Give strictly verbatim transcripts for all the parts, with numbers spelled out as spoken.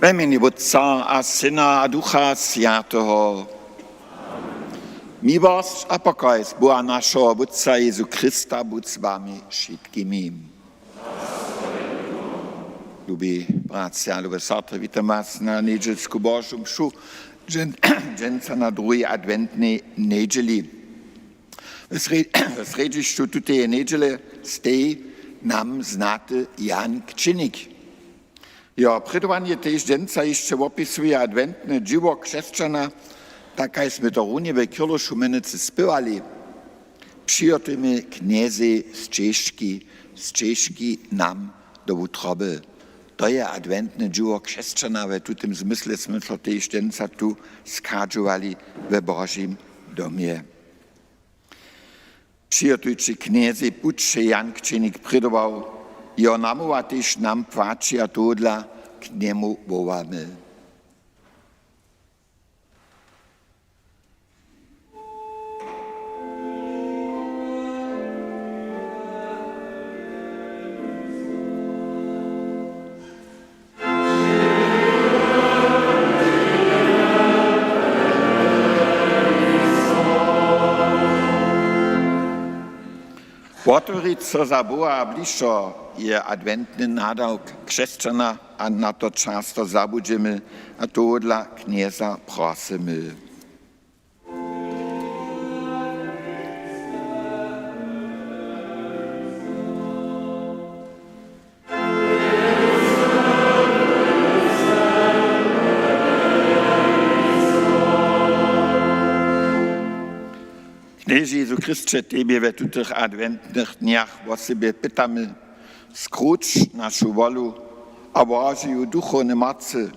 We mjenje Wótca a Syna a Ducha Swjateho. Miłosć a pokoj z Boha našeho Wótca Jezu Krista budź z wami wšitkimi. Lubi bratřa, lube sotry, witamy was na njedźelsku Božu mšu, dźen-, dźensa na druhej adwentnej njedźeli. W srje-, w srjedźišću tuteje njedźele steji nam znaty Jan Křinik. Jeho prědowanje tež dźensa hišće wopisuje adwentne dźiwo křesćana, tak kaž smy to runje w Kirlušu mjenujcy spěwali. Přihotujmy, Knjezej, sćežki, sćežki nam do wutroby. To je adwentne dźiwo křesćana, w tutym zmysle smy so tež dźensa tu schadźowali we Božim domje. Přihotujće, Knjezej, puć, je Jan Křinik prědował, jeho namołwa tež nam płaći a tohodla k njemu wołamy. Wotewrić so za Boha bližšo je adwentny nadawk křesćana a na to často zabudźemy a tohodla Knjeza prosymy. Knježe Jezu Chrysće, tebje we tutych adwentnych dnjach wosebje pytamy, skruć našu wolu a woži ju duchowne mocy,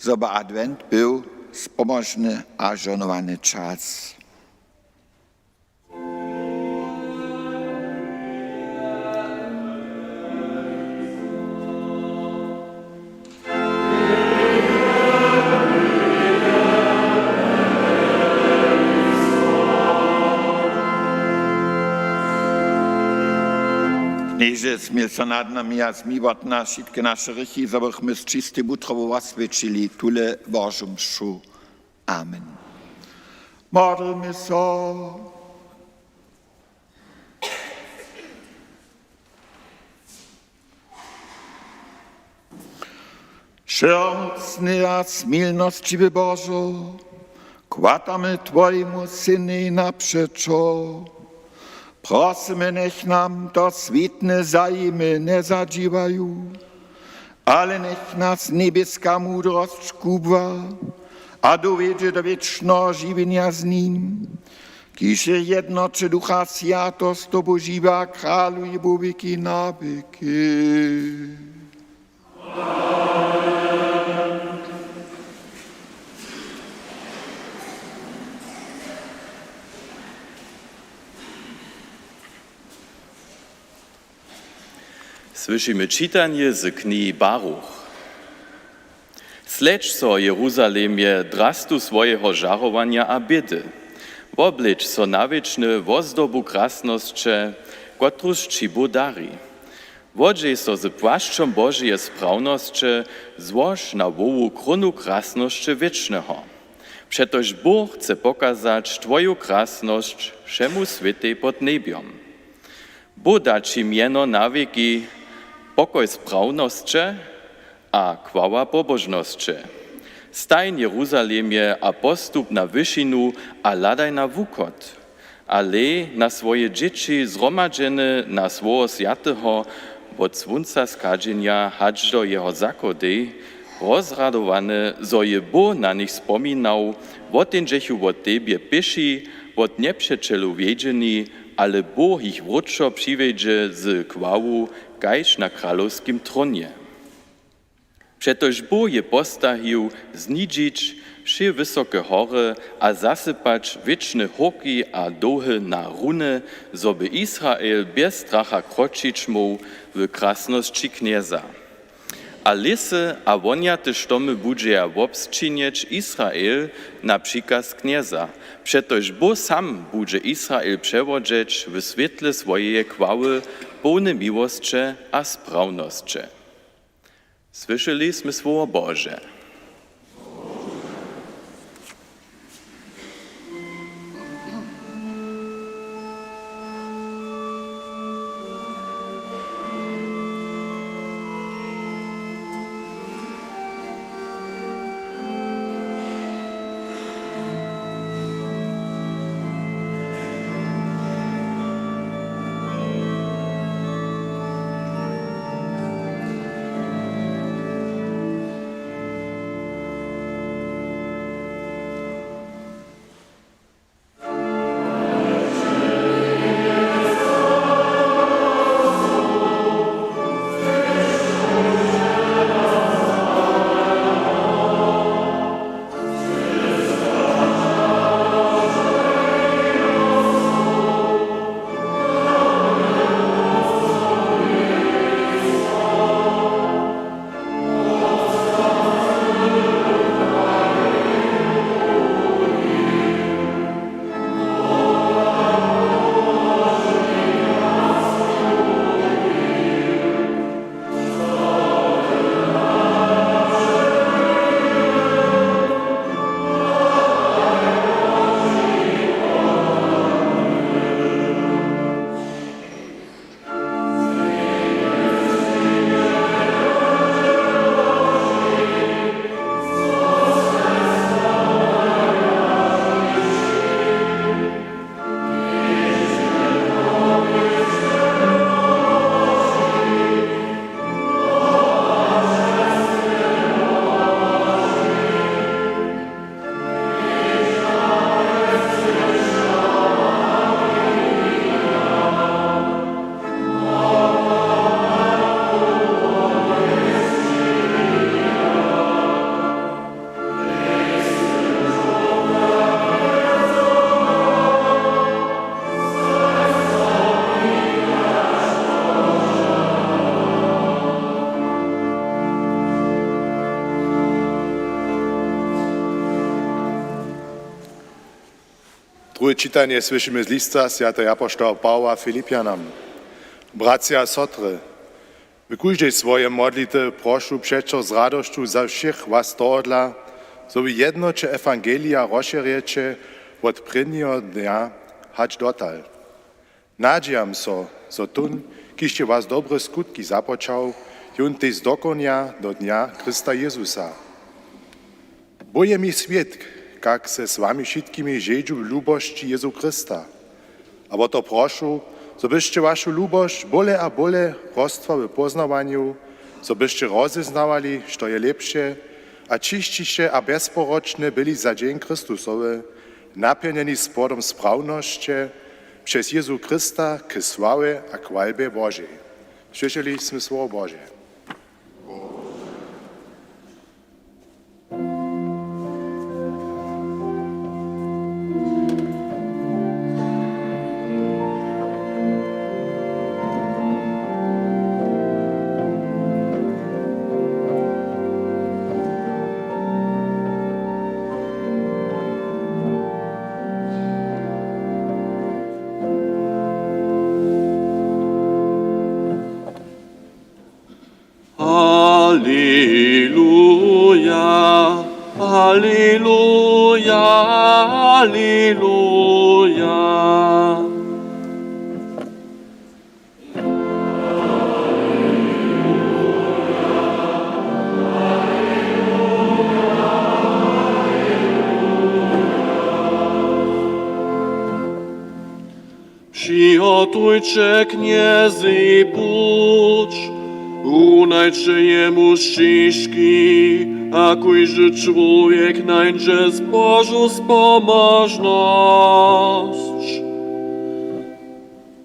zo by adwent był spomožny a žohnowany čas. Knježe, smil so nad nami a zmij wot nas wšitke naše hrěchi, zo bychmy z čistej wutrobu woswjećili tule Božu mšu. Amen. Modlmy so. Wšehomócny a smilnosćiwy Božo, chwatamy Twojemu Synej napřećo. Prosymy, njech nam to swětne zajimy njezadźiwaju, ale njech nas njebjeska mudrosć kubła a dowjedźe do wěčneho žiwjenja z Nim, kiž je w jednoće Ducha Swjateho z Tobu žiwy a kraluje wo wěki na wěki. Słyšimy čitanje z knihi Baruch. Sljedź so, Jeruzalemje, drastu swojeho žarowanja a bědy. Woblěč so na wěčnu wozdobu krasnosće, kotruž ći Bóh dari. Wodźej so z płašćom Božeje sprawnosće, złož na hłowu krónu krasnosće Wěčneho. Přetož Bóh chce pokazać twoju krasnosć wšemu swětej pod njebjom. Bóh da ći mjeno na wěki, pokoj sprawnosće a chwała pobožnosće. Stań, Jeruzalemje, a postup na wyšinu a hladaj na wuchod. A hlej, na swoje dźěći zhromadźene na swojho swjateho, wot słónca schadźenja hač do jeho zachodej, rozradowane, zo je Bóh na nich spominał, woteńdźechu wot tebje pěši, wot njepřećelow wjedźeni, ale Bóh jich wróćo přiwjedźe z chwalu kaž na kralowskim trónje. Přetož Bóh je postajił znižić Wšě wysoke hory a zasypać wěčne hórki a dołhy na runy, zo by Israel bjez stracha kročić móhł w krasnosći Knjeza. A lěsy a wonjate štomy budźeja wobsćinjeć Israel na přikaz Knjeza, přetož Bóh sam budźe Israel přewodźeć w swětle swojeje chwały, połny miłosće a sprawnosće. Słyšeli smy słowo Bože. Druhe čitanje słyšimy z lista swjateho apoštoła Pawła Filipjanam. Bratřa a sotry, w kóždej swojej modlitwje prošu přećo z radosću za wšěch was tohodla, zo by w jednoće ewangelija rozšěrjeće wot prěnjeho dnja hač dotal. Nadźijam so, zo tón, kiž je was dobre skutki započał, jón tež zdokonja do dnja Chrysta Jezusa. Bóh je mi swědk, kak sej z wami wšitkimi žejdźu w lubosći Jezu Chrysta. A wo to prošu, zo byšće wašu lubosć bóle a bóle rostła w póznawanju, zo byšće rozeznawali, što je lěpše a čisćiše a bjezporočne byli za dźeń Chrystusowy, napjelnjeni spłodom sprawnosće přez Jezu Chrysta k sławje a chwalbje Božej. Słyšeli smy słowo Bože. Aleluja, aleluja, aleluja. Přihotujće Knjezej puć, runajće jemu šćižki, a kóždy čłowjek nańdźe zbožu spomožnosć.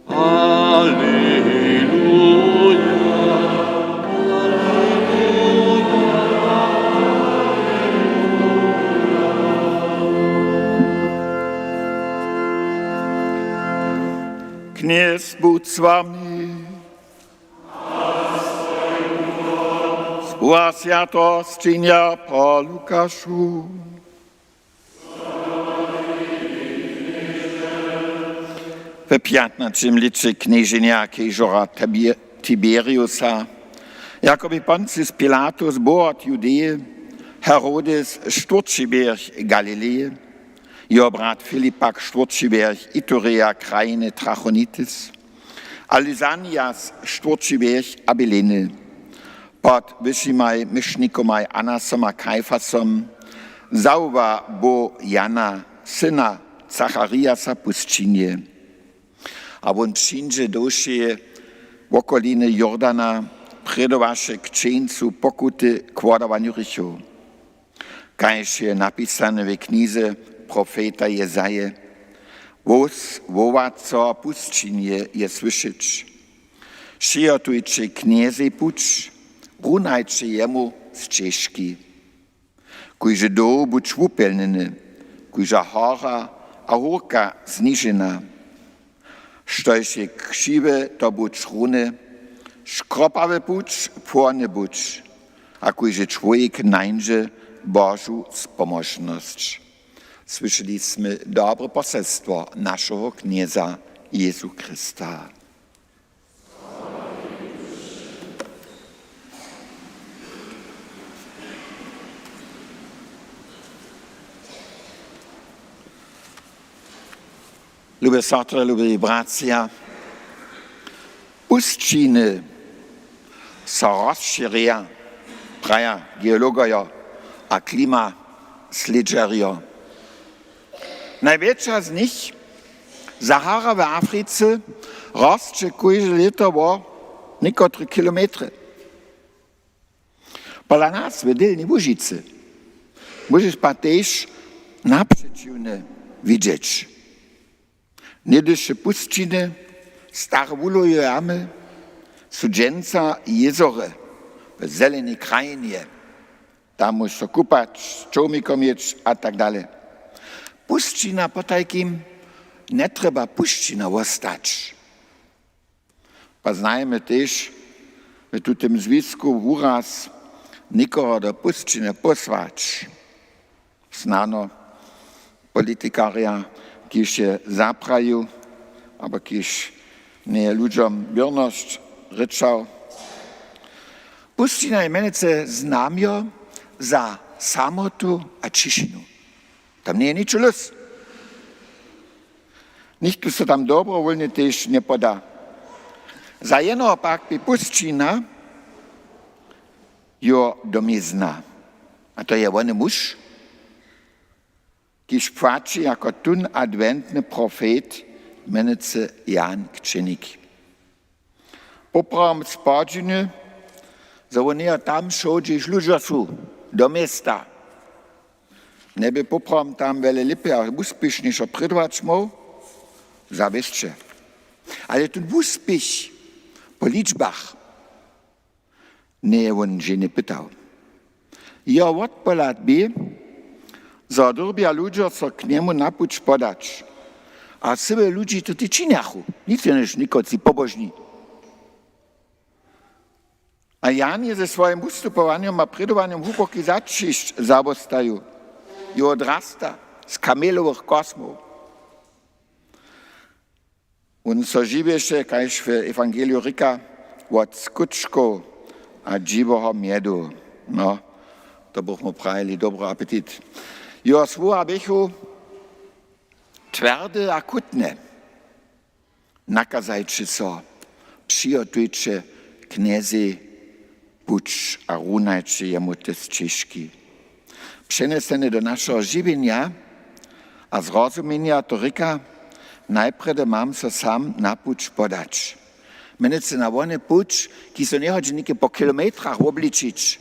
Aleluja, aleluja, aleluja. Knjez budź z wami. Słowa swjateho sćenja po Lukašu. We pjatnaćim lěće knježenja kežora Tibi-, Tiberiusa, jako bě Poncis Pilatus bohot Judeje, Herodes štwórći běrch Galileje, jeho brat Filip pak štwórći běrch Itureja krajiny Trachonitis, a Lysanias štwórći běrch Abileny, pod wyšimaj měšnikomaj Anasom a Kajfasom zawoła Bóh Jana, syna Zacharijasa, pusćinje. A wón přińdźe do wšeje wokoliny Jordana, prědowaše k čeńcu pokuty k wodawanju hrěchow. Kaž je napisane w knize profeta Jezaje: Hłós wołaceho pusćinje je słyšeć: Přihotujće Knjezej puć, runajće jemu sćežki. Kóždy doł budź wupjelnjeny, kóžda hora a hórka znižena. Štož je křiwe, to budź runy, škropawy puć płony budź, a kóždy čłowjek nańdźe Božu spomóžnosć. Słyšeli smy dobre poselstwo našeho Knjeza Jezu Chrysta. Lube sotry, lubi bratřa, pusćiny so rozšěrja, praja geologojo a klimaslědźerjo. Najwjetša z nich, Sahara w Africe, rosće kóžde lěto wo někotre kilometry. Pola nas w Delnjej Łužicy móžeš pak tež napřećiwne widźeć. Něhdyše pusćiny, stare wuhlowe jamy su dźensa jězory w zelenej krajinje. Tam móžeš so kupać, z čołmikom jěć a tak dale. Pusćina potajkim njetrjeba pusćina wostać. Pa znajemy tež w tutym zwisku wuraz: někoho do pusćiny pósłać. Snano politikarja, kiž je zaprajił, abo kiž njeje ludźom wěrnosć rěčał. Pusćina je mjenujcy znamjo za samotu a ćišinu. Tam njeje ničo lós. Nichtó so tam dobrowólnje tež njepoda. Za jenoho pak bě pusćina jeho domizna. A to je wón muž, kiž płaći jako tón adwentny profet, mjenujcy Jan Křćenik. Poprawom spodźiwny, zo wón njeje tam wšoł, hdźež ludźo su, do města. Njebě poprawom tam wjele lěpje a wuspěšnišo prědować móhł? Zawěsće. Ale tón wuspěch po ličbach njeje wón ženje pytał. Jeho wotpohlad bě, zo dyrbja ludźo so k njemu na puć podać. A scyłe ludźi to tež činjachu, nic jenož někotři pobožni. A Jan je ze swojim wustupowanjom a prědowanjom hłuboki zaćišć zawostajił. Jeho drasta z kamelowych kosmow. Wón so žiwješe, kaž w ewangeliju rěka, wot skóčkow a dźiweho mjedu. No, to bychmy prajili, dobry apetit. Jeho słowa běchu twjerde a chutne. Nakazajće so, přihotujće Knjezej puć a runajće jemu te sćežki. Přenjesene do našeho žiwjenja a zrozuměnja to rěka: Najprjedy mam so sam na puć podać. Mjenujcy na wony puć, kiž so njehodźe něke po kilometrach wobličić.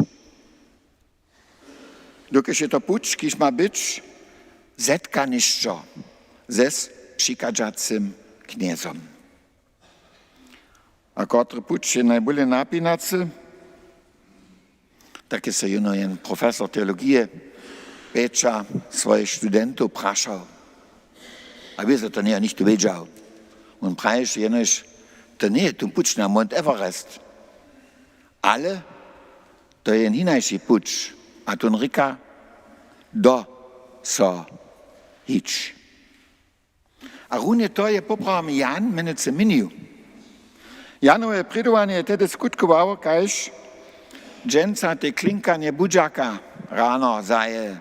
Dokelž je to puć, kiž ma być zetkanišćo ze přichadźacym Knjezom. A kotry puć je najbóle napinacy? Tak je so jóno jen profesor teologije Pjeća swojich studentow prašał. A wězo to njeje nichtó wědźał. Wón prajiše jenož: „To njeje tón puć na Mount Everest, ale to je jen hinaši puć.“ A tón rěka: „Do so hić.“ A runje to je poprawom Jan mjenujcy měnił. Janowe prědowanje je tehdy skutkowało, kaž dźensa te klinkanje budźaka rano zaje.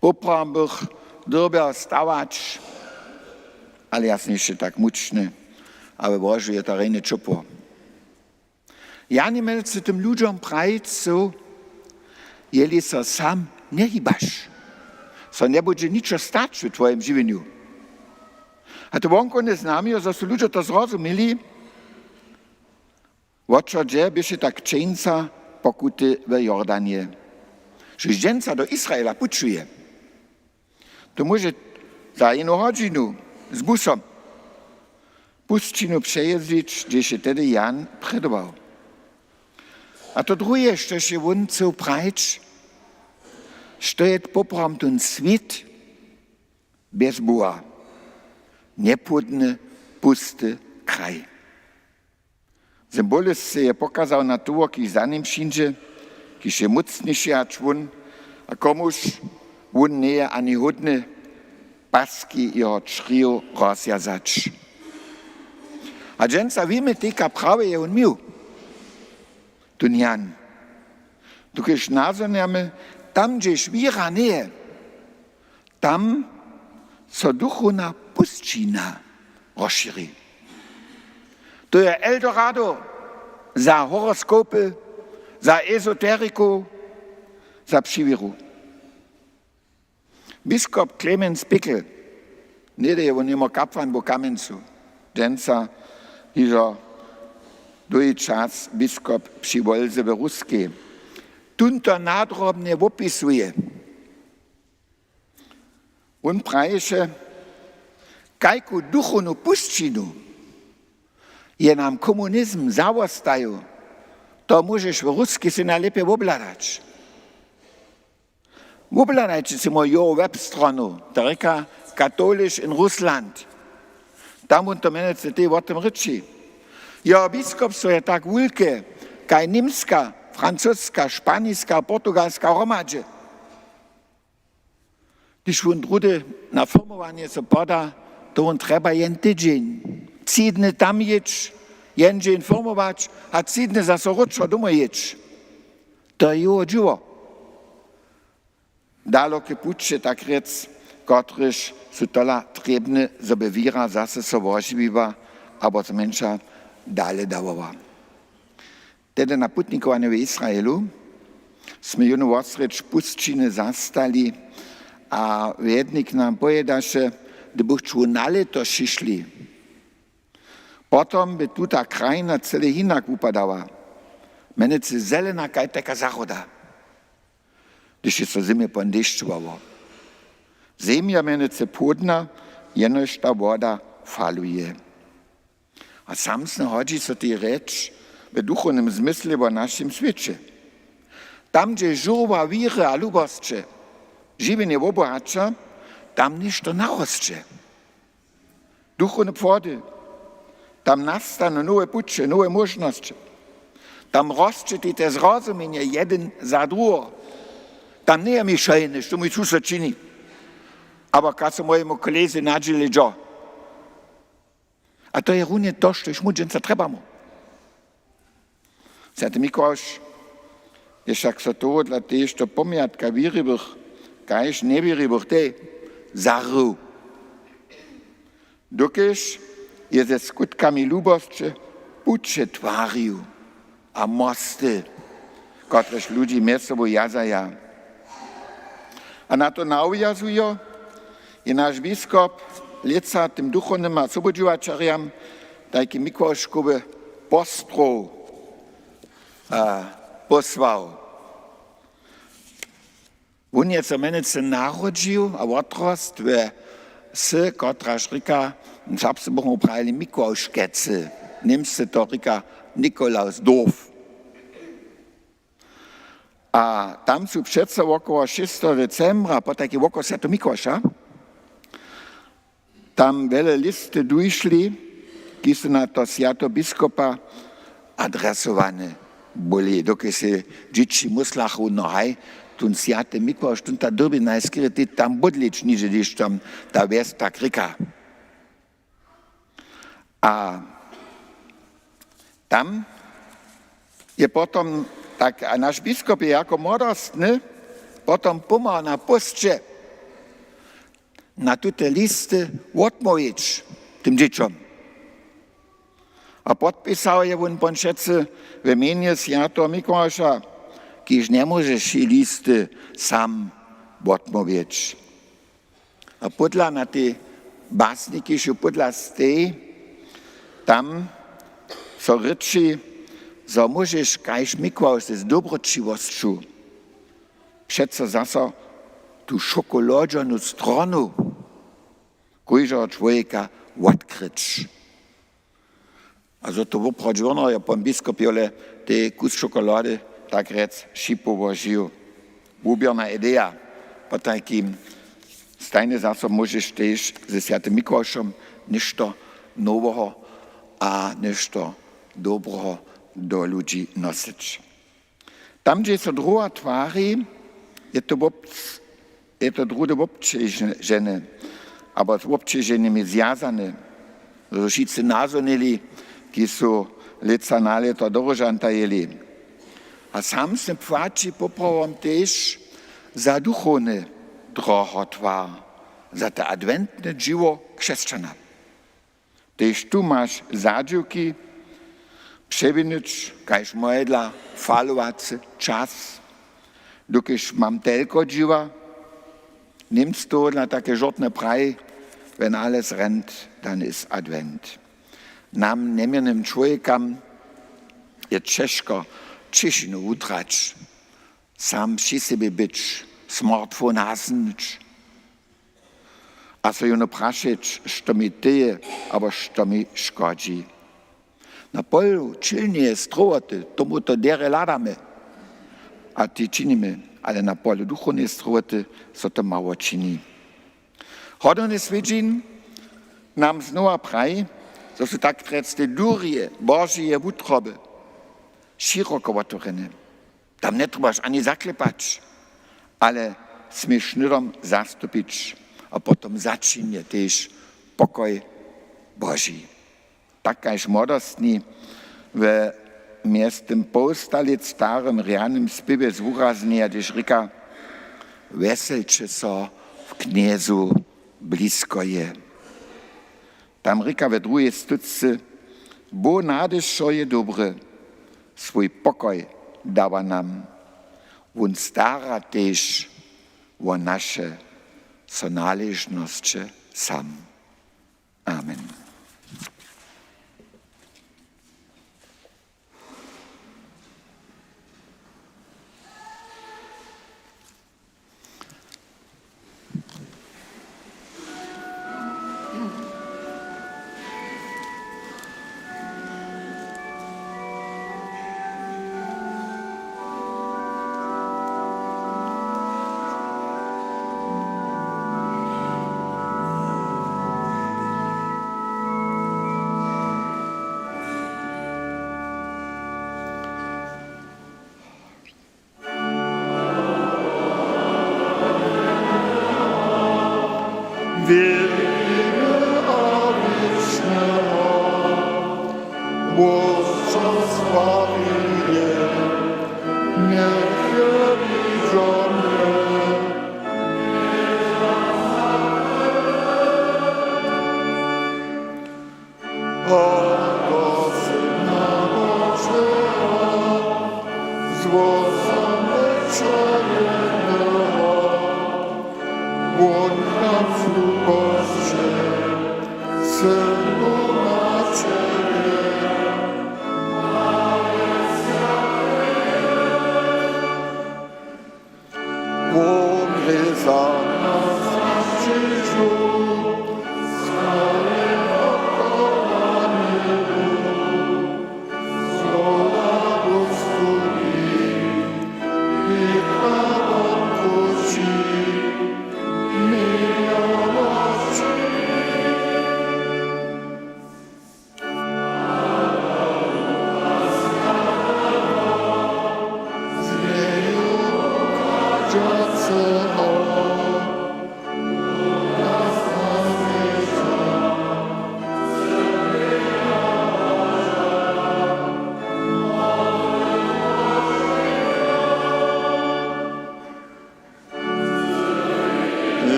Poprawom bych dyrbjał stawać, ale ja sym hišće tak mučny, a we Łožu je to rjenje ćopło. Jan je mjenujcy tym ludźom prajił: „Jeli so sam njehibaš, so njebudźe ničo stać w twojim žiwjenju.“ A to wonkowne znamjo, zo su ludźo to zrozumili, wo čo dźe, běše ta křćeńca pokuty w Jordanje, štóž dźensa do Izraela pućuje. To móže za jenu hodźinu z busom pusćinu přejězdźić, hdźež je tehdy Jan prědował. A to druhe, štož je wón chcył prajić, što je poprawom tón swět bjez Boha, njepłódny, pusty kraj. Symbolisce je pokazał na toho, kiž za nim přińdźe, kiž je mócniši hač wón, a komuž wón njeje ani hódny paski jeho čriju rozwjazać. A dźensa wěmy, tejka prawje je wón měł, tón Jan. Dokelž nazhonjamy, tam hdźež wěra njeje, tam so duchowna pusćina rozšěri. To je Eldorado za horoskopy, za ezoterikow, za přiwěru. Biskop Clemens Pickel, něhdy je wón nimo kapłan był w Kamjencu, dźensa hižo dołhi čas biskop při Wolze w Ruskej, tón to nadrobnje wopisuje. Wón prajiše, kajku duchownu pusćinu je nam komunizm zawostajił, to móžeš w Ruskej sej najlěpje wobhladać. Wobhladajće sej mój jeho web stronu, to rěka Katholisch in Russland. Tam wón to mjenujcy tež wo tym rěči. Jeho biskopstwo je tak wulke, kaž Němska, Francoska, Španiska, Portugalska hromadźe. Hdyž wón druhdy na firmowanje so poda, to wón trjeba jen tydźeń. Tři dny tam jěć, jen dźeń firmować a tři dny zaso wróćo domoj jěć. To je jeho dźěło. Daloke puće, tak rjec, kotrež su tola trěbne, zo by wěra zaso so wožiwiła abo zmjeńša dale dawała. Tehdy na putnikowanje w Izraelu smy jónu wosrjedź pusćiny zastali a wjednik nam powědaše, hdybuchcu na lěto přišli, potom by tuta krajina cyle hinak wupadała. Mjenujcy zelena kaž tajka zahroda, hdyž je so zymje pon dešćowało. Zemja mjenujcy płódna, jenož ta woda faluje. A samsne hodźi so tej rječ w duchownym zmysle wo našim swěće. Tam, hdźe žurba wěry a lubosće žiwjenje wobohaća, tam něšto narosće. Duchowne płody. Tam nastanu nowe puće, nowe móžnosće. Tam rosće tež te zrozumjenje jedyn za druheho. Tam njeje mi wšojedne, što mój susod čini, abo kaž so mojemu kolezi nadźěli dźo. A to je runje to, štož my dźensa trjebamy. Swjaty Mikławš je wšak so tohodla tež do pomjatka wěriwych kaž njewěriwych tež zahrył, dokelž je ze skutkami lubosće puće twarił a mosty, kotrež ludźi mjez sobu wjazaja. A na to nawjazujo, je naš biskop lětsa tym duchownym a sobudźěłaćerjam tajki Mikławškowy postrow, a, pósłał. Wón je so mjenujcy narodźił a wotrostł we wsy, kotraž rěka, Serbscy bychu prajili Mikławškece, Němsce to rěka Nikolausdorf. A tam su přeco wokoło šesteho decembra, potajki wokoło Swjateho Mikłaša, Tam wjele listy dušli, kiž su na to swjateho biskopa adresowane byli. Dokelž sej dźěći muslachu, no haj, tón swjaty Mikławš, tón ta dyrbi najskerje tež tam bydlić, niže hdyž tam ta wjes tak rěka. A tam je potom, tak a naš biskop je jako młodostny potom pomhał na pósće na tute listy wotmołwić tym dźěćom. A podpisał je wón pon přecy we mjenje swjateho Mikławša, kiž njemóže wšě listy sam wotmołwić. A pódla na tej basni, kiž ju pódla steji, tam so rěči, zo móžeš kaž Mikławš z dobroćiwosću přeco zaso tu šokolodźanu stronu kóždeho čłowjeka wotkryć. A zo to woprawdźe wón, jo, pon biskop jole tej kus šokolody, tak rjec, wšě połožił. Wuběrna ideja. Potajkim stajnje zaso móžeš tež ze swjatym Mikławšom něšto noweho a něšto dobreho do ludźi nosyć. Tam, hdźež so druha twari, je to wobc-, je to druhdy wobćežene, abo z wobćeženimi zwjazane, zo wšitcy nazhonili, kiž su lětsa na lěto do Róžanta jěli. A sam sym płaći poprawom tež za duchowny drohotwar, za te adwentne dźěło křesćana. Tež tu maš zadźiwki přewinyć, kaž mojedla falowacy čas. Dokelž mam telko dźěła, němc tohodla take žortne praji, wenn alles rennt, dann ist Advent. Nam, njeměrnym čłowjekam, je ćežko ćěšinu wutrać. Sam při sebi być, smartphone hasnyć a so jónu prašeć, što mi tyje abo što mi škodźi. Na polu ćělneje strowoty tomu to derje hladamy a tež činimy, ale na polu duchowneje strowoty so to mało čini. Hodowny swjedźeń nam znowa praji, zo su tak rjec te durje Božeje wutroby šěroko wotewrjene. Tam njetrjebaš ani zaklepać, ale směš hnydom zastupić a potom začinje tež pokoj Boži. Tak kaž młodostni we mjeztym połsta lět starym rjanym spěwje zwuraznja, hdyž rěka: „Wjeselće so, w Knjezu blisko je.” Tam rěka we druhej stutce: „Bóh nadyšo je dobry, swój pokoj dawa nam. Wón stara tež wo naše sonaležnosće sam.” Amen.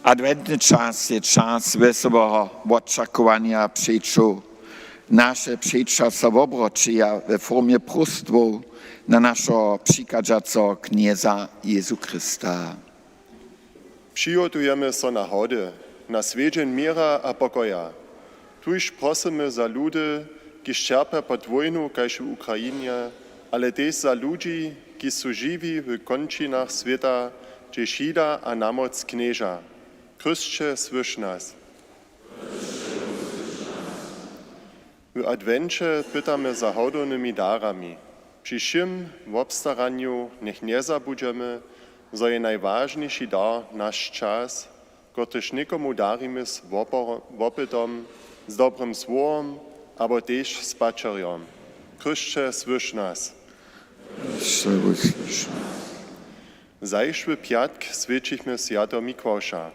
Adwentny čas je čas wesołeho wočakowanja přećow. Naše přeća so wobroćeja we formje próstwow na našeho přichadźaceho Knjeza Jezu Chrysta. Přihotujemy so na hody, na swjedźeń měra a pokoja. Tuž prosymy za ludy, kiž ćerpja pod wójnu kaž w Ukrainje, ale tež za ludźi, kiž su žiwi w kónčinach swěta, hdźež hida a namoc knježa. Chrysće, słyš nas. W adwenće pytamy za hodownymi darami. Při wšěm wobstaranju njech njezabudźemy, zo je najwažniši dar naš čas, kotryž někomu darimy z wopor-, wopytom, z dobrym słowom abo tež spačerjom. Chrysće, słyš nas. Zašły pjatk swjećichmy swjateho Mikławša.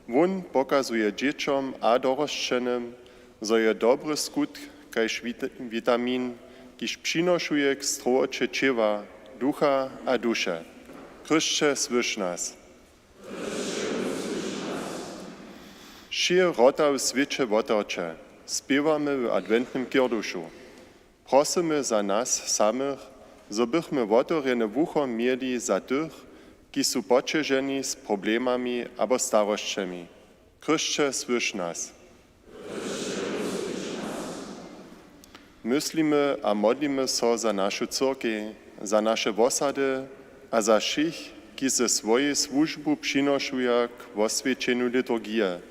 Wón pokazuje dźěćom a dorosćenym, zo je dobry skutk kaž wit-, witamin, kiž přinošuje k strowoće ćěła, ducha a duše. Chrysće, słyš nas. Wšě wrota w swěće woterće, spěwamy w adwentnym kěrdušu. Prosymy za nas samych, zo bychmy wotewrjene wucho měli za tych, kiž su poćeženi z problemami abo starosćemi. Chrysće, słyš nas. Myslimy a modlimy so za našu cyrkej, za naše wosady a za wšěch, kiž ze swojej słužbu přinošuja k woswjećenju liturgije,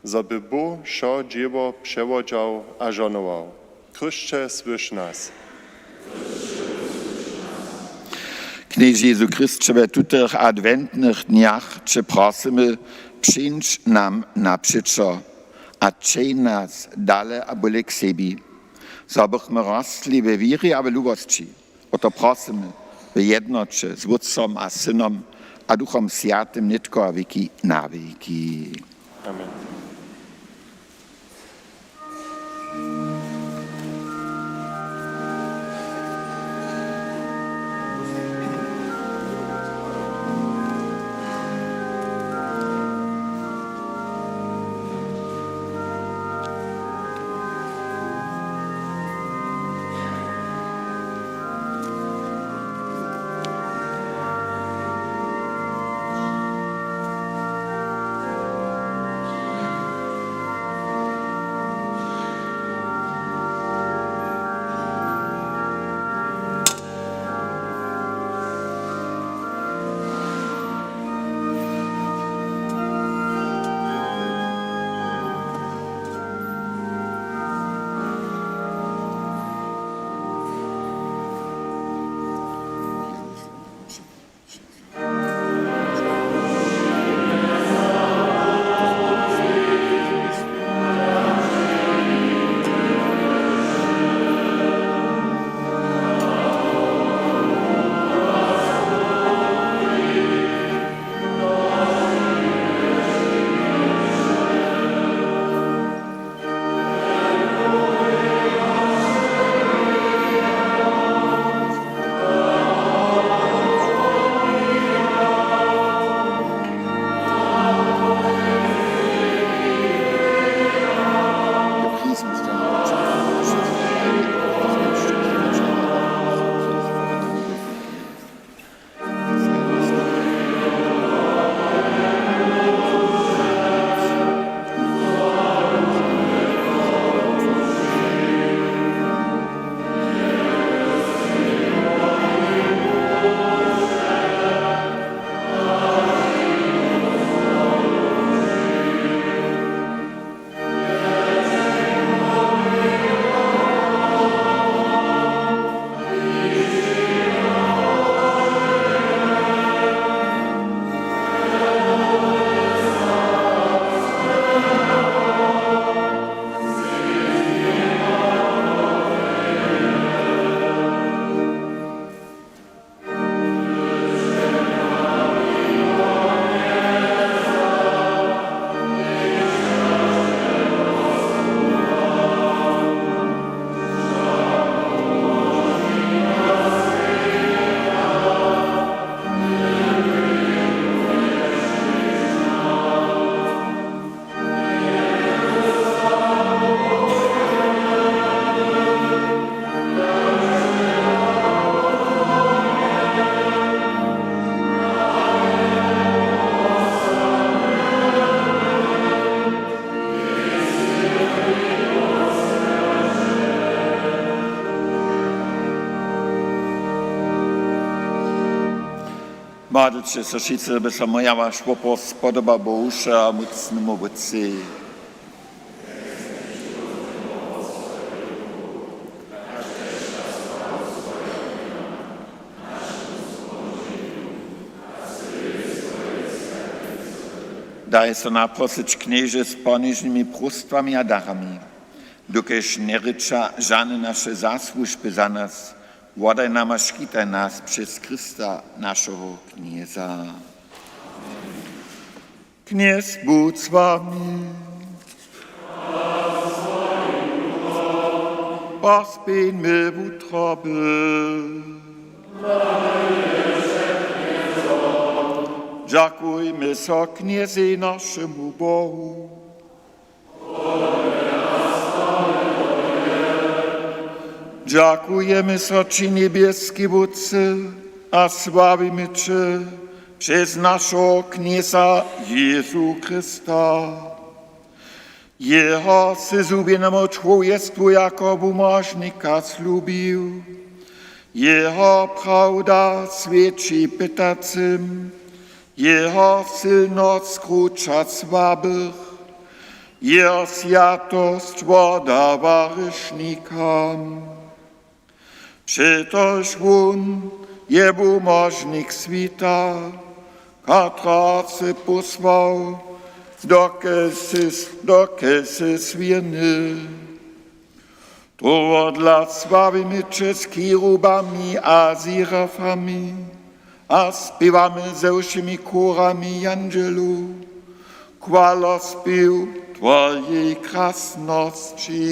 zo by Bóh wšo dźěło přewodźał a žohnował. Chrysće, słyš nas. Knježe Jezu Chrysće, we tutych adwentnych dnjach će prosymy, přińdź nam napřećo a ćehnj nas dale a bóle k sebi, zo bychmy rostli we wěrje a we lubosći. O to prosymy w jednoće z Wótcom a Synom a Duchom Swjatym, nětko a wěki na wěki. Amen. Modlće so wšitcy, by so moja waš wopor spodoba Bohu, wšemócnemu Wótcej. Daj so naprosyć, Knježe, z ponižnymi próstwami a darami, dokelž njerěča žane naše zasłužby za nas, wodaj nama, škitaj nas přez Chrysta, našeho Knjeza. Knjez budź z wami. Pospěńmy wutroby. Dźakujmy so Knjezej, našemu Bohu. Dźakujemy so ći, njebjeski Wótče, a sławimy će přez našeho Knjeza Jězu Chrysta. Jeho sy zhubjenemu čłowjestwu jako wumožnika slubił. Jeho prawda swědči pytacym, jeho sylnosć kruća słabych, jeho swjatosć wodawa hrěšnikam. Přetož wón je wumožnik swěta, kotraho sy pósłał, dokelž sy, dokelž sy swěrny. Tohodla sławimy će z kerubami a serafami a spěwamy ze wšěmi chórami jandźelow chwalospěw twojej krasnosći.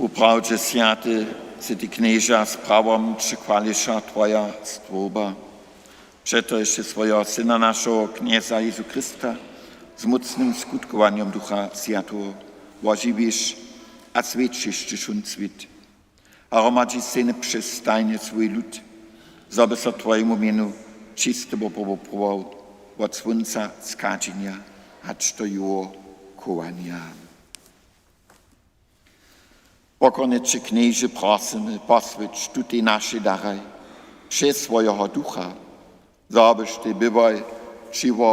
Woprawdźe swjaty sy ty, Knježe, a z prawom přichwališa twoja stwórba. Přetož sy swojeho Syna, našeho Knjeza Jězu Chrysta, z mócnym skutkowanjom Ducha Swjateho wožiwiš a swjećiš, hdźež wón swět. A hromadźiš sej njepřestajnje swój lud, zo by so twojemu mjenu čisty wopor wopruwał wot słónca schadźenja hač do jeho chowanja. Pokornje će, Knježe, prosymy, poswjeć tutej našej daraj přez swojeho Ducha, zo byštej byłoj ćiwo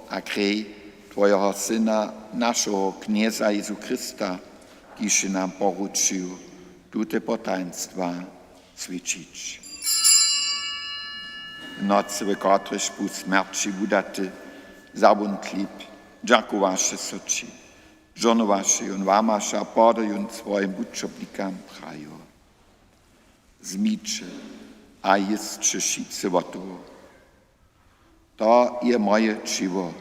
a krej twojeho Syna, našeho Knjeza Jězu Chrysta, kiž je nam poručił tute potajnstwa swjećić. W nocy, w kotrejž bu smjerći wudaty, wza wón chlěb, dźakowaše so ći, žohnowaše jón, łamaše a poda jón swojim wučobnikam, prajił: Wzmiće a jěsće wšitcy wot toho. To je moje ćiwo,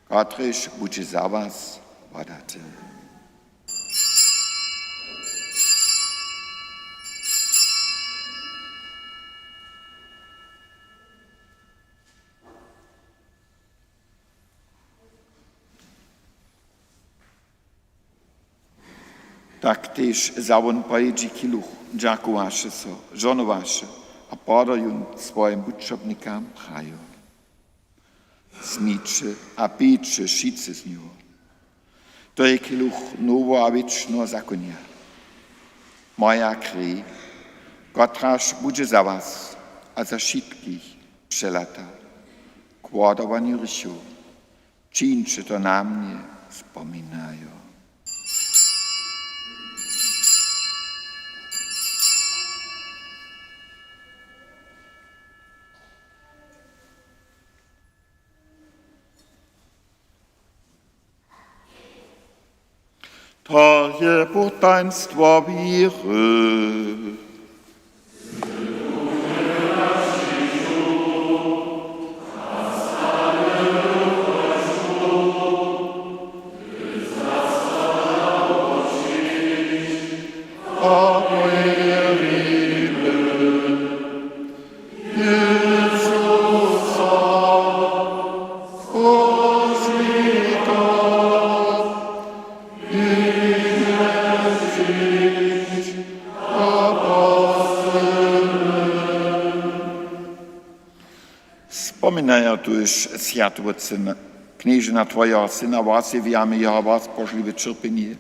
kotrež budźe za was wodate. Tak tež za wón pojědźi kiluch, dźakowaše so, žohnowaše a podo jón swojim wučobnikam, prajo: Wzmiće a pijće wšitcy z njeho. To je kiluch noweho a wěčneho zakonja. Moja krej, kotraž budźe za was a za wšitkich přelata k wodawanju hrěchow. Čińće to na mnje spominajo. To je potajnstwo wěry. Spominajo tuž, swjaty Wótče, na Knježe, na twojeho Syna, wosebje jeho wospožliwe ćerpjenje,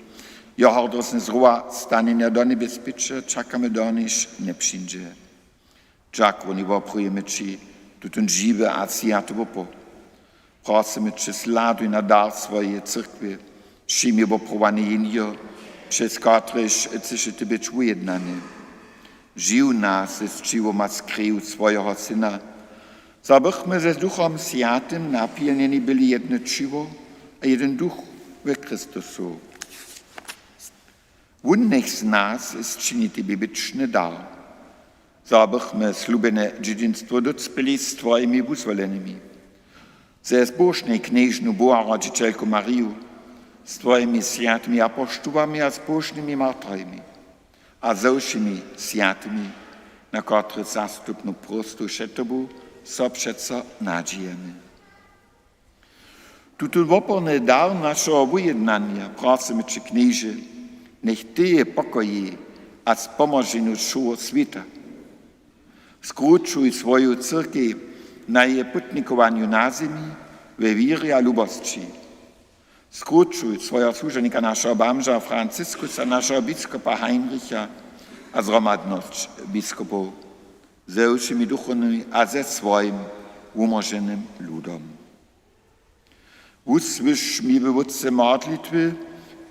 jeho hordosne zrowastanjenje do njebjes pěće, čakamy, doniž njepřińdźe. Dźakowanje woprawimy ći tutón žiwy a swjaty wopor. Prosymy će, sladuj na dar swojeje cyrkwje, přijmi woprawanje jeniho, přez kotrež chceše ty być wujednany. Žiw nas z ćiwom a z kreju swojeho Syna, zo bychmy z Duchom Swjatym napjelnjeni byli jedne ćiwo a jedyn duch we Chrystusu. Wón njech z nas sčini tebi wěčny dar, zo bychmy slubjene dźědźinstwo docpěli z twojimi wuzwolenymi. Ze zbóžnej knježnu Boha rodźićelku Mariju, z twojimi swjatymi apoštołami a zbóžnymi martrymi a ze wšěmi swjatymi, na kotrych zastupnu prostu před tobu so přeco nadźijemy. Tutón woporny dar našeho wujednanja prosymy će, Knježe, njech teje pokoji a spomoženju wšeho swěta. Skrućuj swoju cyrkej na jeje putnikowanju na zemi we wěrje a lubosći. Skrućuj swojeho słužebnika, našeho bamža Franciskusa, našeho biskopa Heinricha a zhromadnosć biskopow ze wšěmi duchownymi a ze swojim wumóženym ludom. Wusłyš, miły Wótče, modlitwy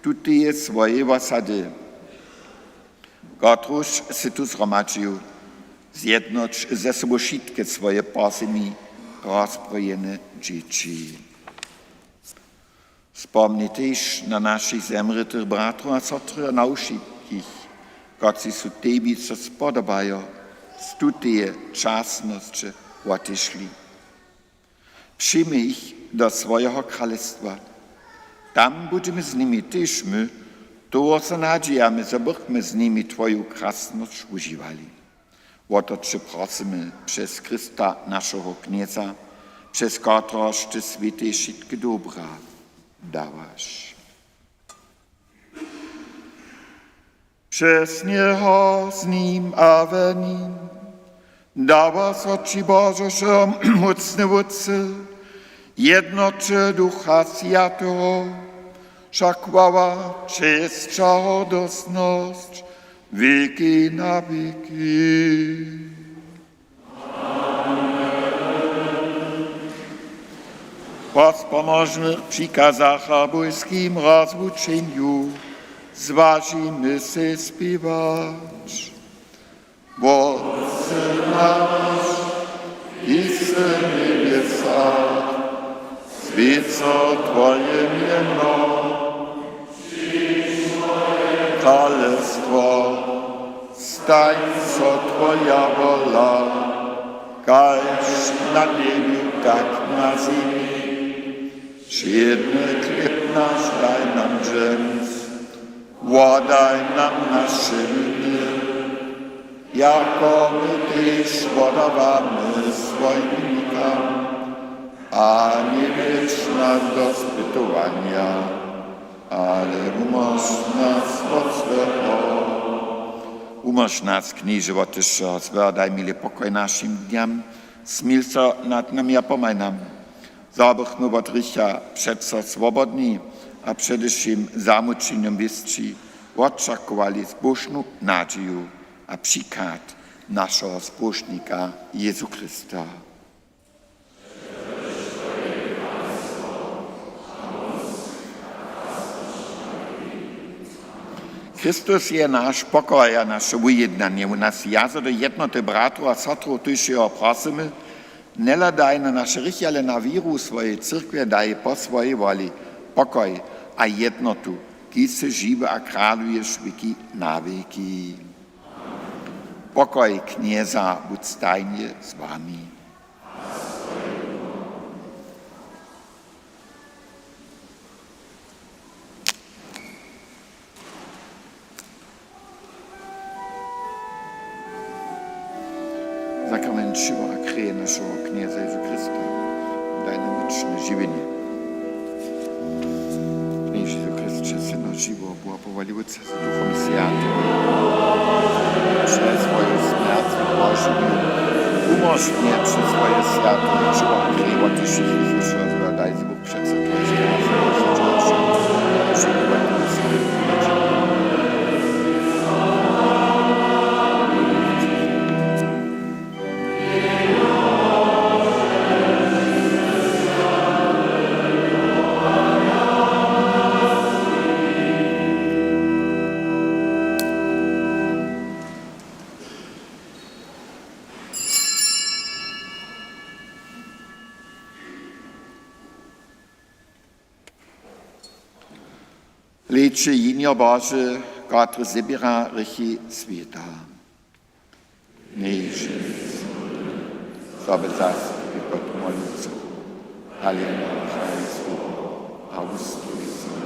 tuteje swojej wosady, kotruž sy tu zhromadźił. Zjednoć ze sobu wšitke swoje po zemi rozprojene dźěći. Spomni tež na našich zemrětych bratrow a sotry a na wšitkich, kotřiž su tebi so spodobajo, z tuteje časnosće wotešli. Přijmi jich do swojeho kralestwa. Tam budźemy z nimi tež my, toho so nadźijamy, zo bychmy z nimi twoju krasnosć wužiwali. Wo to će prosymy přez Chrysta, našeho Knjeza, přez kotrehož ty swětej wšitke dobra dawaš. Přez njeho, z nim a w nim dawa so ći, Bože, wšehomócny Wótče, w jednoće Ducha Swjateho, wša chwała, česć a hordosnosć wěki na wěki. Po spomožnych přikazach a bójskim rozwučenju zwažimy sej spěwać. Wótče naš, kiž sy w njebjesach, swjeć so twoje mjeno, kralestwo, stań so twoja wola, kaž na njebju, tak na zemi. Wšědny chlěb naš daj nam dźens, wodaj nam naše winy, jako my tež wodawamy swojim winikam, a njewjedź nas do spytowanja, Ale wumóž nas wot złeho. Wumóž nas, Knježe, wot wšeho złeho, daj, miłe, pokoj našim dnjam, smil so nad nami a pomhaj nam, zo bychmy wot hrěcha přeco swobodni a přede wšěm zamućenjom wěsći wočakowali zbóžnu nadźiju a přichad našeho Zbóžnika Jězu Chrysta. Chrystus je naš pokoj a naše wujednanje. Wón nas wjaza do jednoty bratrow a sotrow, tuž jeho prosymy: Njehladaj na naše hrěchi, ale na wěru swojej cyrkwje daj po swojej woli pokoj a jednotu. Ty sy žiwy a kraluješ wěki na wěki. Pokoj Knjeza budź stajnje z wami. Sakrament ćěła a kreje našeho Knjeza Jezu Chrysta, daj nam wěčne žiwjenje. Knježe Jezu Chrysće, Syno žiweho Boha, po woli Wótca z Duchom Swjatym, přez swoju smjerć a wožiwjenje wumóž mje přez swoje swjate ćěło a kreje wot wšěch Jězusowych, daj z přeco to je Hlejće, Jinjo Bože, kotrež zběra hrěchi swěta. Knježe, zo by zastupi pod molicu, ale na kraj słowo a wustupi so.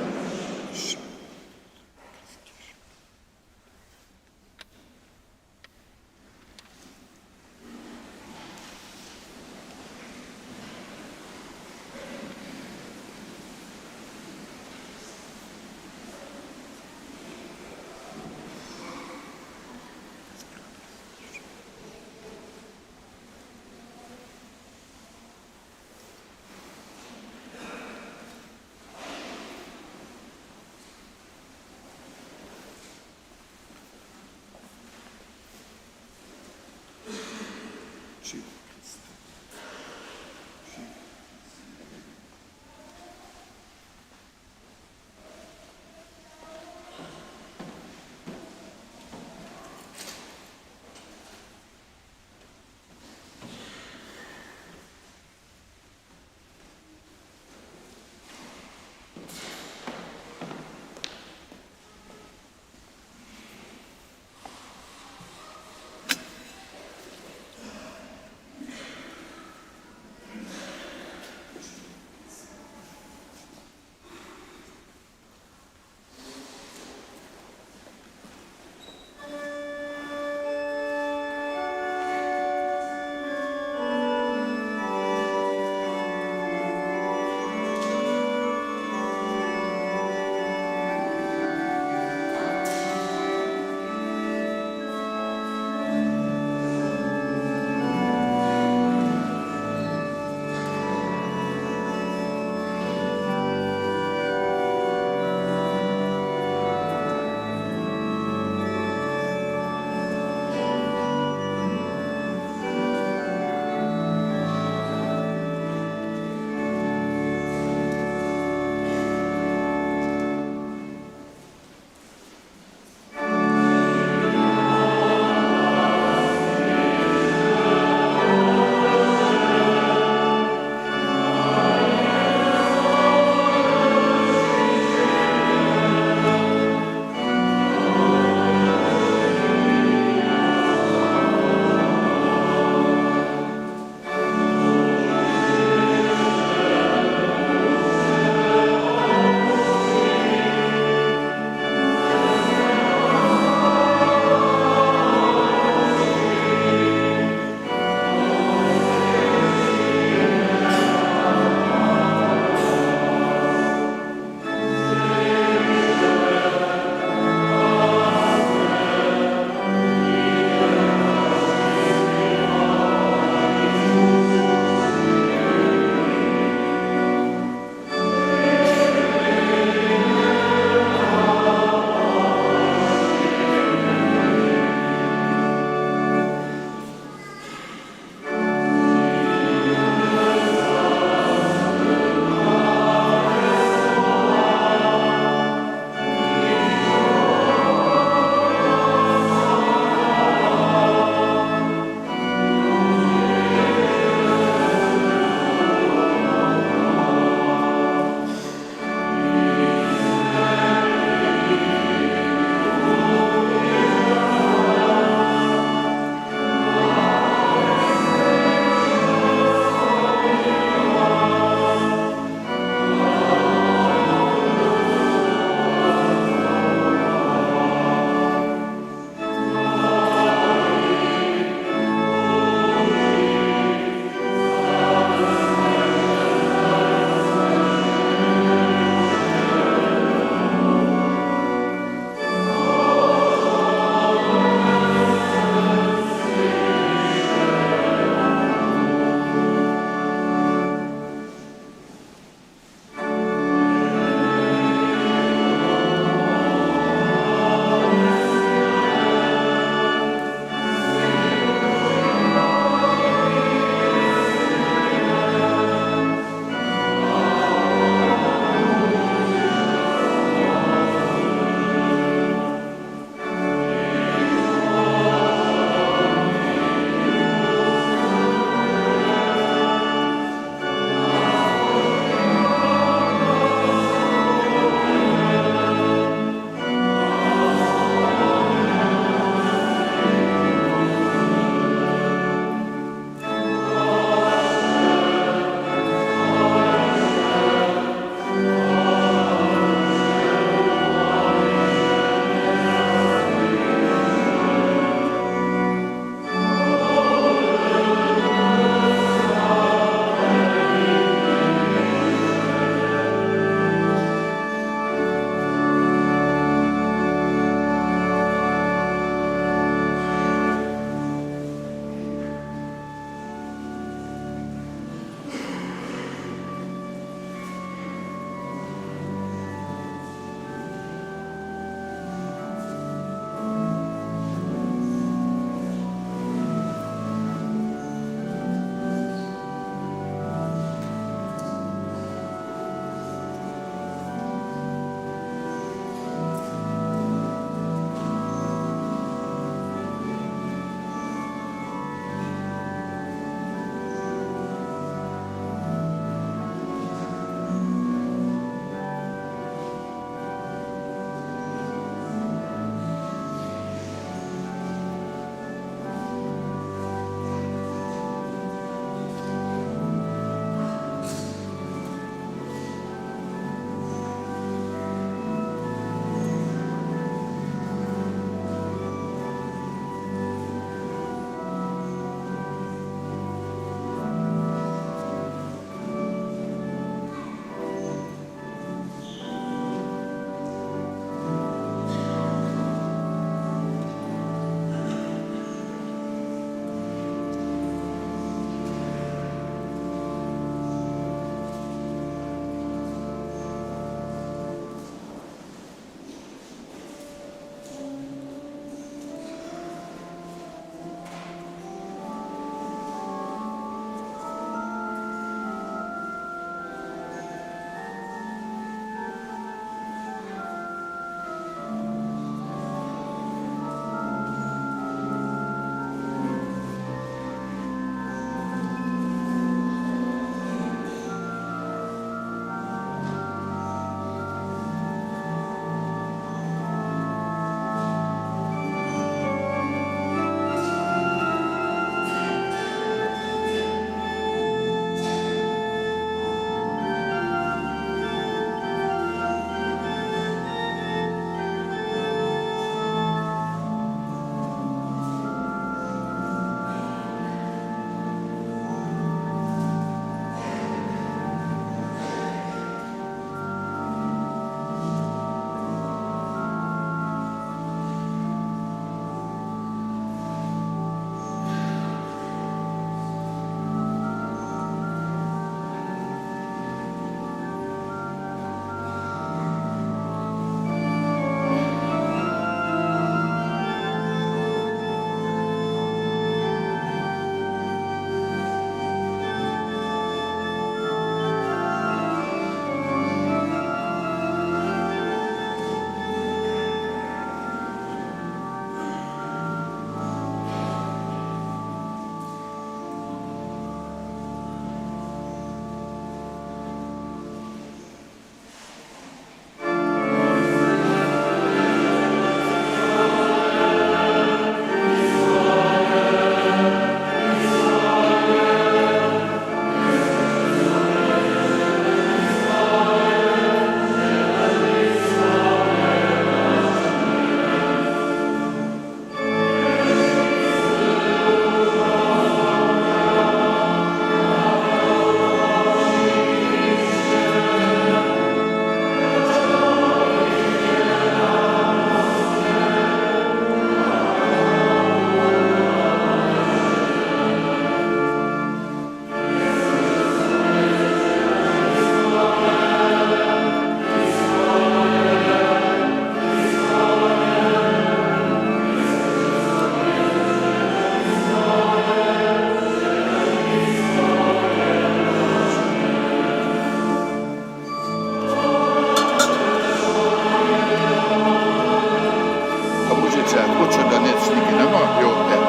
Donetsk nigdy nima, jo, jo.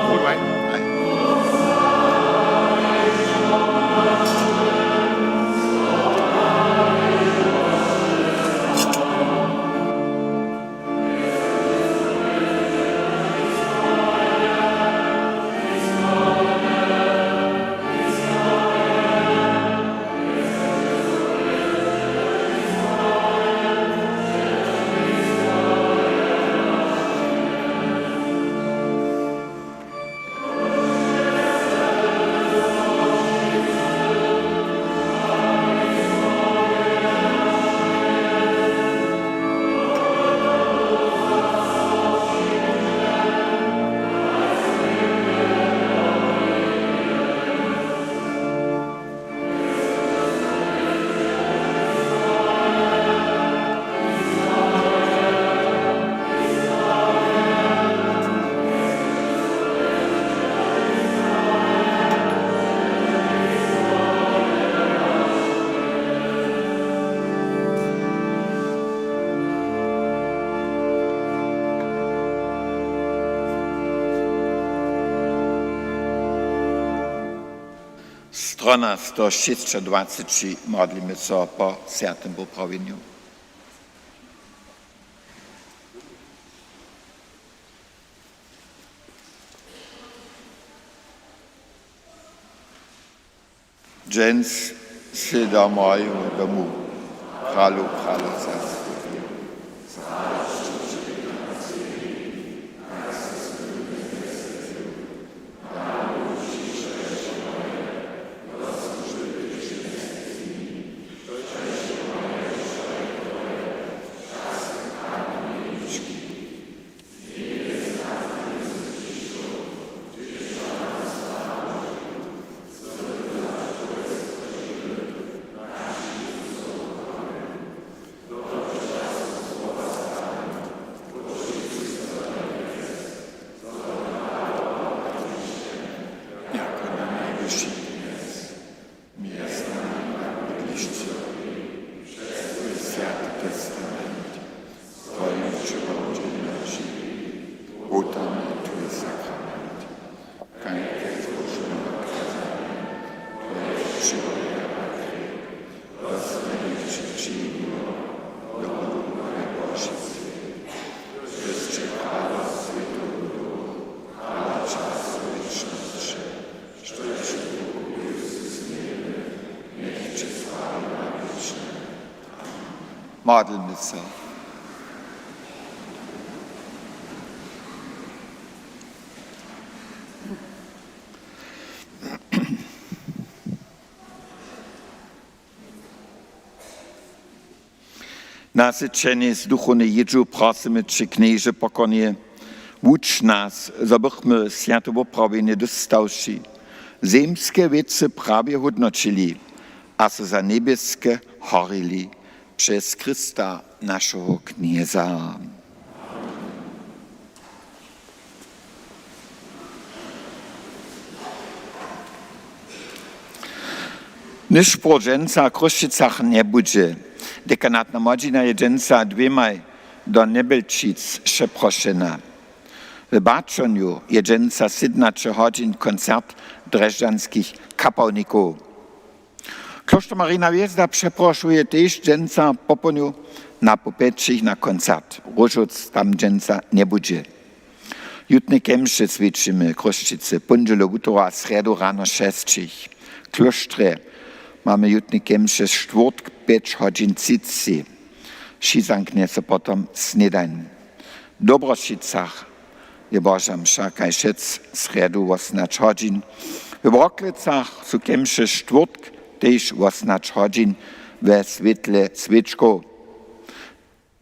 Wood Wine. Strona sto šěsćadwaceći, modlimy so po swjatym woprawjenju. Dźens sy do mojeho domu, kralu kralow zastupje. Jako na njebjesu, měj z nami na bydlišće, přez twój swjaty testament, twój přiwodźe na žiwje, wotamy twój sakrament. Kaž tež móžemy wotkazanym, twój přiwodźe na krěw, Modlmy so. Nasyćenje z duchownej jědźu prosymy će, Knježe pokornje, wuč nas, zo bychmy swjate woprawjenje dóstawši, zemske wěcy prawje hódnoćili a so za njebjeske horili. Přez Chrysta, našeho Knjeza. Nyšpor dźensa w Chrósćicach njebudźe. Dekanatna młodźina je dźensa dwěmaj do Njebjelčic přeprošena. W Baćonju je dźensa sydnaće hodźin koncert drježdźanskich kapałnikow. Klóšter Marina Hwězda přeprošuje tež dźensa popołdnju na poł pjećich na koncert. Róžowc tam dźensa njebudźe. Jutne kemše swjećimy w Chrósćicy póndźelu, wutoru a srjedu rano šesćich. W klóštrje mamy jutne kemše štwórtk pjeć hodźin třiceći. Přizanknje so potom snědań. W Dobrošicach je Boža mša kaž wšitc srjedu wosomnaće hodźin. We Worklecach su kemše štwórtk tež wosomnaće hodźin we swětle swěčkow.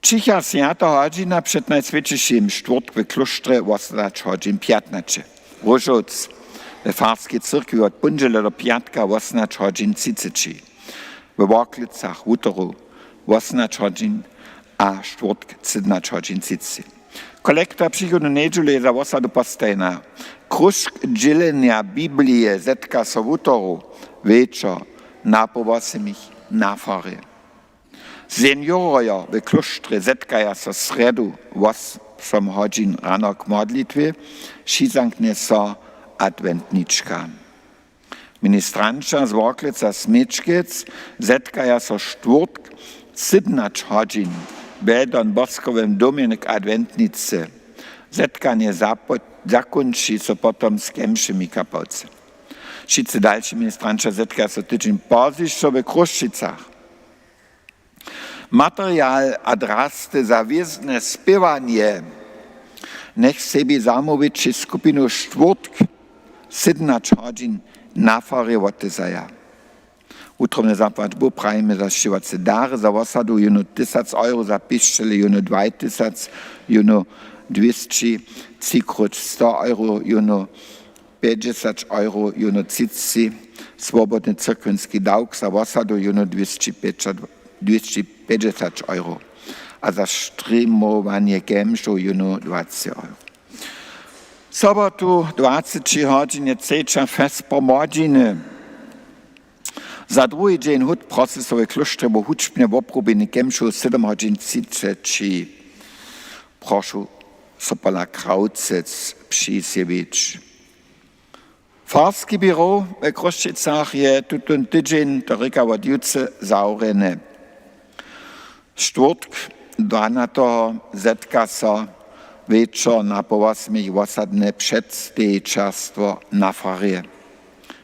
Ćicha swjata hodźina před Najswjećišim štwórtk w klóštrje wosomnaće hodźin pjatnaće. Róžowc we farskej cyrkwi wot póndźele do pjatka wosomnaće hodźin třiceći. We Worklecach wutoru wosomnaće hodźin a štwórtk sydnaće hodźin třiceći. Kolekta přichodnu njedźelu je za wosadu postajena. Kružk dźělenja Biblije zetka so wutoru wječor na poł wosomich na farje. Seniorojo w klóštrje zetkaja so srjedu wos-, Wosom hodźin rano k modlitwje, přizanknje so adwentnička. Ministranća z Workleca Směčkec zetkaja so štwórtk sydomnaće hodźin w Don Boskowym domje k adwentnicy. Zetkanje zapo-, zakónči so potom z kemšemi kapałce. Wšitcy dalši ministranća zetkaja so tydźeń pozdźišo w Chrósćicach. Material a drasty za hwězdne spěwanje njech sebi zamołwić při skupinu štwórtk sydomnaće hodźin na farje wotezaja. Wutrobne zapłatbu prajimy za sćěhowace dary, za wosadu jónu tysac euro, za pišćele jónu dwaj tysac, jónu dwěsći, tři króć sto euro, jónu pjećdźesać euro, jónu třiceći, swobodny cyrkwinski dawk za wosadu jónu dwěsći pjećdźesać euro a za streamowanje kemšow jónu dwaceći euro. Sobotu dwaceći hodźinje třeća vesper młodźiny. Za druhi dźeń hut procesowej klóštrje wo hudźbnje woprubjeni kemšow sedym hodźin třiceći. Prošu so pola Krawcec přizjewić. Farski běrow w Chrósćicach je tutón tydźeń, to rěka wot jutře, zawrjeny. Štwórtk dwanateho zetka so wječor na poł wosmich wosadne předstejićerstwo na farje.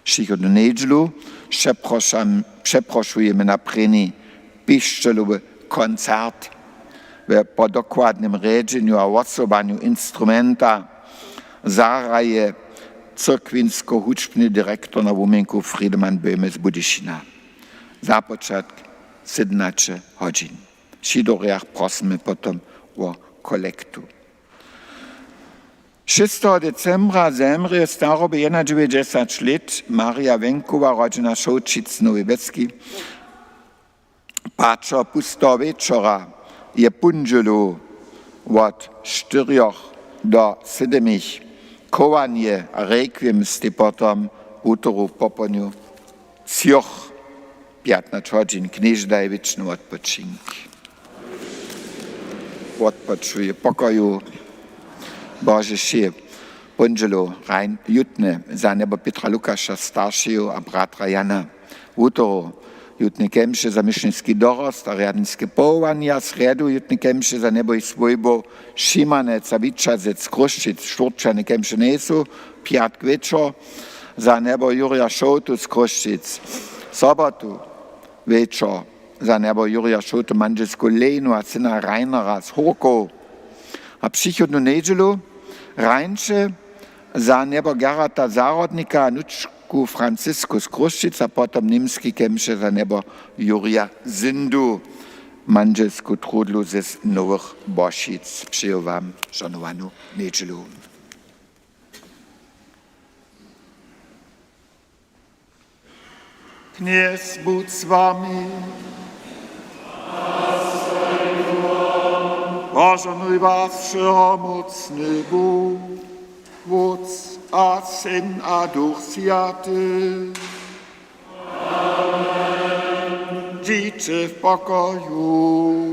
Přichodnu njedźelu přeprošam-, přeprošujemy na prěni pišćelowy koncert. We, po dokładnym rjedźenju a wosobanju instrumenta zahraje cyrkwinsko-hudźbny direktor na wuměnku Friedemann Böhme z Budyšina. Započatk sydomnaće hodźin. Při durjach prosymy potom wo kolektu. Šesteho decembra zemrě w starobje jednadźewjećdźesać lět Marja Wenkowa, rodźena Šołćic, Nowej Wjeski. Paćer pusteho wječora je póndźelu wot štyrjoch do sydomich. Chowanje a rekwiem stej potom wutoru popołdnju třoch pjatnaće hodźin. Knježda je wěčny wotpočink. Wotpočuj w pokoju Božeši. Póndźelu rajn-, jutnje za njebow Pětra Lukaša staršeju a bratra Jana. Wutoru jutnje kemše za mišniski dorost a rjadniske powołanja. Srjedu jutnje kemše za njebow jich swójbow Šimanec a Wićazec z Chrósćic. Štwórtčany kemše njejsu. Pjatk wječor za njebow Jurja Šołtu z Chrósćic. Sobotu wječor za njebow Jurja Šołtu mandźelsku Lejnu a syna Rainera z Hórkow. A přichodnu njedźelu rańše za njebow Gerharta Zahrodnika a nučku Francisku z Chrósćic a potom němski kemše za njebow Jurja Zindu, mandźelsku Trudlu z Nowych Bošic. Přeju wam žohnowanu njedźelu. Knjez budź z wami. Požohnuj was wšehomócny Bóh, Wótc a Syn a Duch Swjaty. Amen. Dźiće w pokoju.